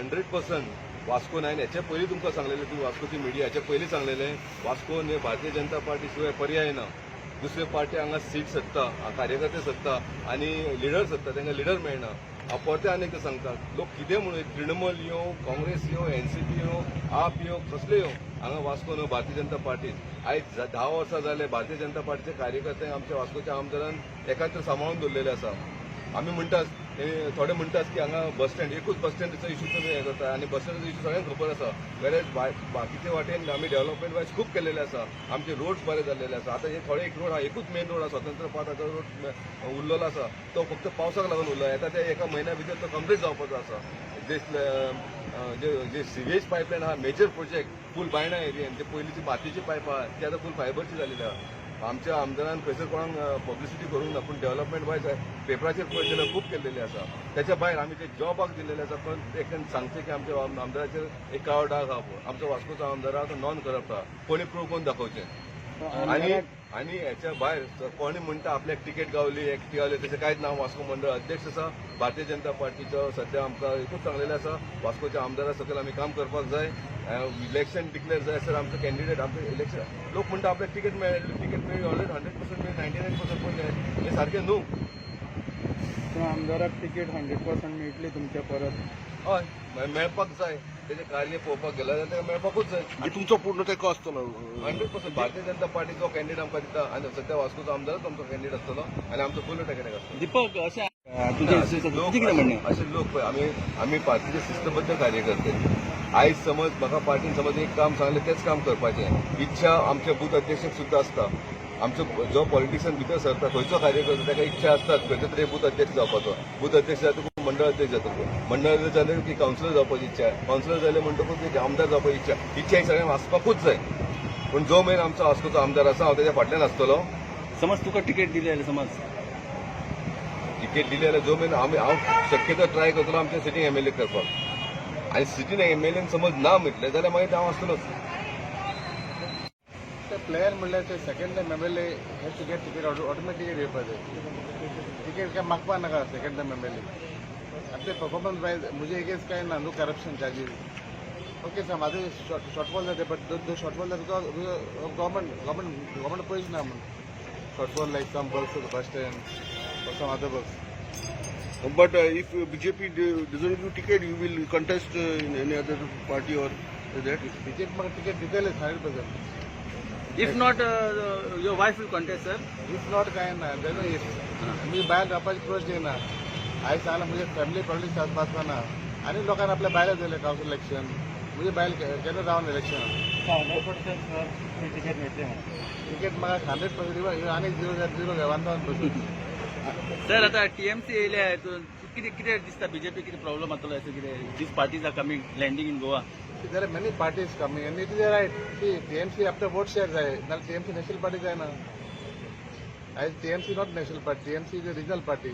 100% वास्कोन हांवें हेच्या पयलीं तुमकां सांगलेलें, तुमी वास्कोची मिडिया, हेच्या पयलीं सांगलेलें, वास्कोन हे भारतीय जनता पार्टी शिवाय पर्याय ना. दुसरे पार्टी हांगा सीट सोदता, कार्यकर्ते सोदता आनी लिडर सोदता, तांकां लिडर मेळना. हांव परते आनी एकदां सांगता, लोक कितें म्हणून, तृणमूल येवं, काँग्रेस येवं, एनसीपी येवं, आप येवं, कसले येवं, हांगा वास्को न्हू भारतीय जनता पार्टी. आयज 10 वर्सां जाले, भारतीय जनता पार्टीचे कार्यकर्ते आमच्या वास्कोच्या आमदारान एकत्र सांबाळून दवरलेले आसा. आमी म्हणटात, थोडे म्हणटात की हांगा बस स्टँड, एकूच बस स्टँडाचो इशू तुमी हें करता आनी बस स्टँडाचो इशू सगळ्यांक खबर आसा. वेरेज बाकीचे वाटेन आमी डेव्हलपमेंट वायज खूब केल्लेले आसा. आमचे रोड्स बरे जाल्लेले आसा. आतां हे थोडे एक रोड आहा, एकूच मेन रोड आहा, स्वतंत्र पाथाचो रोड उरलेलो आसा, तो फक्त पावसाक लागून उरलो. येता ते एका म्हयन्या भितर तो कंप्लीट जावपाचो आसा. जे जे सिवेज पायपलायन आहा, मेजर प्रोजेक्ट, फूल बायणा एरियन जे पयलींची मातयेची पायप आहा, ती आतां फूल फायबरची जालेली आहा. आमच्या आमदारान खंयसर कोणाक पब्लिसिटी करूंक ना, पूण डेव्हलपमेंट वायज पेपराचेर पळयत जाल्यार खूब केल्लेली आसा. त्याच्या भायर आमी ते जॉबाक दिल्लेले आसा, पण एकट्यान सांगचें की आमच्या आमदाराचेर एक काळो डाग आहा पळय. आमचो वास्कोचो आमदार आहा तो नॉन करप्ट आहा, कोणी प्रूव करून दाखोवचें. आणि आणि हेच्या भायर कोणी म्हणटा आपल्याक तिकेट गावली, एकटी गावली, तशें कांयच ना. वास्को मंडळ अध्यक्ष आसा भारतीय जनता पार्टीचो. सध्या आमकां एकूच सांगलेलें आसा, वास्कोच्या आमदारा सकयल आमी काम करपाक जाय. इलेक्शन डिक्लेअर जाय सर आमचो कॅन्डिडेट, आमचें इलेक्शन. लोक म्हणटा आपल्याक तिकेट मेळ्ळें, तिकेट मेळ्ळी, ऑलरेडी 100% मेळ्ळी, 99% पण मेळ्ळें, हें सारकें न्हू. आमदाराक तिकेट 100% मेळटली तुमच्या परत? हय, मेळपाक जाय. तेजें कार्य पळोवपाक गेल्यार जाल्यार ताका मेळपाकूच जाय. म्हणजे तुमचो पूर्ण तेंको आसतलो? 100%. भारतीय जनता पार्टीचो कॅन्डिडेट आमकां दिता आनी सध्या वास्कोचो आमदारच आमचो कॅन्डिडेट आसतलो आनी आमचो फूल तेका आसतलो. दीपक, अशें तुजें अशे लोक तुजें कितें म्हणणें? अशे लोक पळय, आमी आमी पार्टीचे शिस्तबद्ध कार्यकर्ते. आयज समज म्हाका पार्टीन समज एक काम सांगलें, तेच काम करपाचें इच्छा आमच्या बूथ अध्यक्षक सुद्दां आसता. आमचो जो पॉलिटिशियन भितर सरता, खंयचो कार्यकर्ता, ताका इच्छा आसतात खंयचो तरी बूथ अध्यक्ष जावपाचो. बूथ अध्यक्ष जातकूच मंडळ अध्यक्ष जातकूच, मंडळ अध्यक्ष जाले की कावन्सिलर जावपाची इच्छा, कावन्सिलर जाले म्हणटकूच एक आमदार जावपाची इच्छा. इच्छा ही सगळ्यांक आसपाकूच जाय, पूण जो मेरेन आमचो वास्कोचो आमदार आसा, हांव तेच्या फाटल्यान आसतलो. समज तुका तिकेट दिली जाल्यार समज? तिकेट दिली जाल्यार जो मेरेन आमी, हांव शक्यतो ट्राय करतलो आमच्या सिटींग एमएलए करपाक आनी सिटींग एमएलएन समज ना म्हटलें जाल्यार मागीर हांव आसतलोच. ते प्लेयर म्हणल्यार ते second time MLA has to get ticket, automatically येवपा जाय. तिकेट काय मागपा नाका सेकंड टायम एमएलए. आनी ते परफॉर्मन्स वायज म्हजे एगेन्स्ट काय ना, no corruption charges. Okay sir, म्हाजो शॉर्टफॉल जाता, बट दो शॉर्टफॉल जाता because government पयशे ना म्हूण shortfall, like some works bus stand or some other works. But if BJP doesn't give ticket, you will contest in any other party or that? BJP म्हाका ticket दितलेच 100%. If not, your wife will contest, sir? If not काय ना, then if मी बायल रावपाची प्रश्न येना. आयज सांगला, म्हजे फॅमिली पॉलिटिक्स आसपाना आनी लोकांनी आपल्या बायला दिले कावन्सिल इलेक्शन, म्हजे बायल केन्ना रावन इलेक्शन. 100% सर तिकेट मेळटलें म्हणून? तिकेट म्हाका 100% आनी झिरो झिरो 1000%. सर, आता टीएमसी येयल्या, कितें कितें दिसता, बीजेपी कितें प्रॉब्लम जातलो अशें कितें, these parties are coming, landing in Goa? There are many parties coming and it is right. See, TMC after vote share जाय, नाल्यार TMC national party जायना. आयज TMC not national party, TMC is a regional party.